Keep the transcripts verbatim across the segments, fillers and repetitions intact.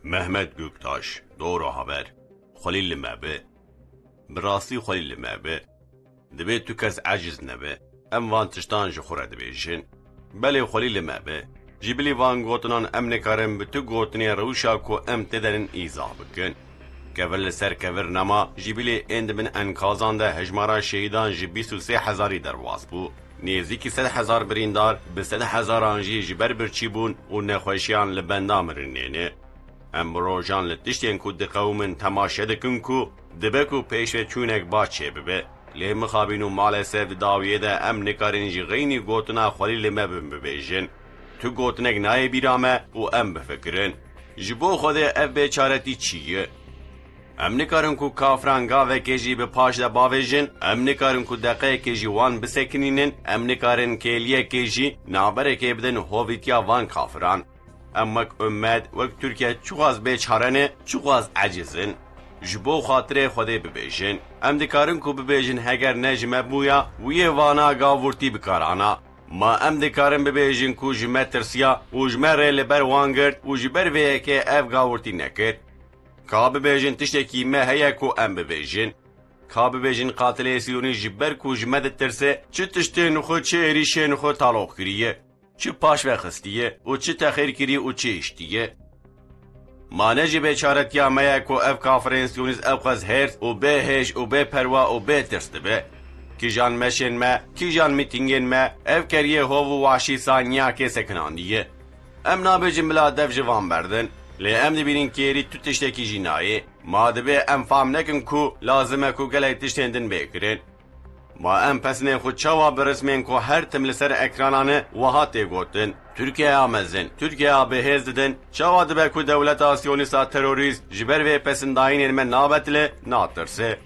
Mehmet Göktaş, Doğru Haber. Xwelî li me bi. Bi rastî xwelî li me bi. Divê tu kes eciz nebe. Em van tiştan ji xwe re dibêjin. Belê xwelî li me bi. Ji bilî van gotinan em nikarin bi tu gotinê rewşa ku em tê de nin îzah bikin. Kevir li ser kevir nema, ji bilî ên di bin enkazan de hejmara şehîdan ji bîst û sê hezarî derbas bû. Nêzîkî sed hezar birîndar, bi sed hezaran jî ji ber birçîbûn û nexweşiyan li benda mirinê ne. Em bi rojan li tiştên ku diqewimin temaşe dikin ku dibe ku pêşveçûnek baş çêbibe. Lê mixabin û malesef di dawiyê de em nikarin ji xeynî gotina xwelî li me bin bibêjin. Tu gotinek nayê bîra me û em bifikirin. Ji bo Xwedê ev bêçaretî çi ye? Em nikarin ku kafiran gavekê jî bi paş de bavêjin, em nikarin ku deqeyekê jî wan bisekinînin, em nikarin kêliyekê jî navberekê bidin hovîtiya van kafiran. Em wek ummet, wek Tirkiye çiqas bêçare ne, çiqas eciz in. Ji bo xatirê Xwedê bibêjin. Em dikarin ku bibêjin heger ne ji me bûya, wiyê vana gavurtî bikarana. Ma em dikarin bibêjin ku ji me tirsiya û ji me rê li ber wan girt û ji ber vê yekê ev gavurtî nekir. Ka bibêjin tiştekî me heye ku em bibêjin. Ka bibêjin qatilê Siyonî ji ber ku ji me ditirse, çi tiştên xwe, çi êrîşên xwe taloq kiriye, çi paş ve xistiye û çi texêr kiriye û çi hiştiye. Ma ne ji bêçaretiya me ye ku ev kafirên Siyonîst ewqas hêrs û bê hêj û bê perwa û bê tirs dibe. Kîjan meşên me, kîjan mîtîngên me, ev keriyê hov û wahşî saniyakê sekinandiye. Em nabêjin bila dev ji van berdin, lê em dibînin kêrî tu tiştekî jî nayê. Ma divê em fam nekin ku lazim e ku gelek tiştên din bê kirin. Ma em pesinên xwe çawa bi rismên ku her tim li ser ekranan e wiha tê gotin, Tirkiyeya mezin, Tirkiyeya bihêz didin, çawa dibe ku dewleta Siyonîsta terorîst ji ber vê pesindayînên me nabetile, natirse?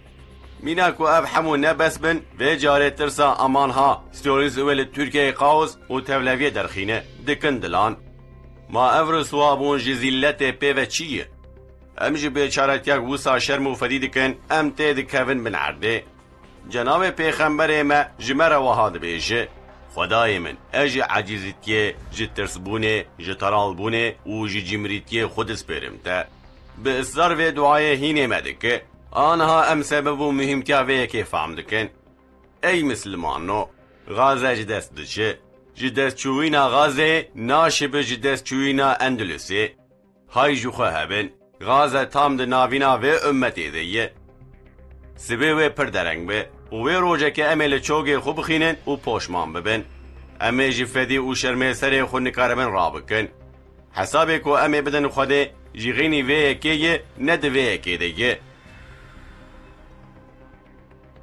Mîna ku ev hemû ne bes bin, vê carê tirsa aman ha, Siyonîst wê li Tirkiyeyê kaos û tevleviyê derxîne, dikin dilan. Ma ev riswabûn ji zîlletê pê ve çi ye? Em ji bêçaretiya wisa şerm û fedî dikin, em tê dikevin bin erdê. Cenabê Pêxemberê me ji me re wiha dibêje, Xwedayê min, ez ji ecîzîtiyê, ji tirsbûnê, ji teralbûnê û ji cimrîtiyê xwe dispêrim te. Bi israr vê duayê hînê me dike. Aniha em sebeb û muhîmtiya vê yekê fam dikin. Ey misilmano, Gaze ji dest diçe. Ji destçûyîna Gazeyê naşibe ji destçûyîna Endulusê. Hay ji xwe hebin, Gaze tam di navîna vê ummetê de ye. Sibê wê pir dereng be û wê rojeke em ê li çogê xwe bixînin û poşman bibin. Em ê ji fedî û şermê serê xwe nikaribin rabikin. Hesabê ku em ê bidin Xwedê, ji xînî vê yekê ye, ne di vê yekê de ye.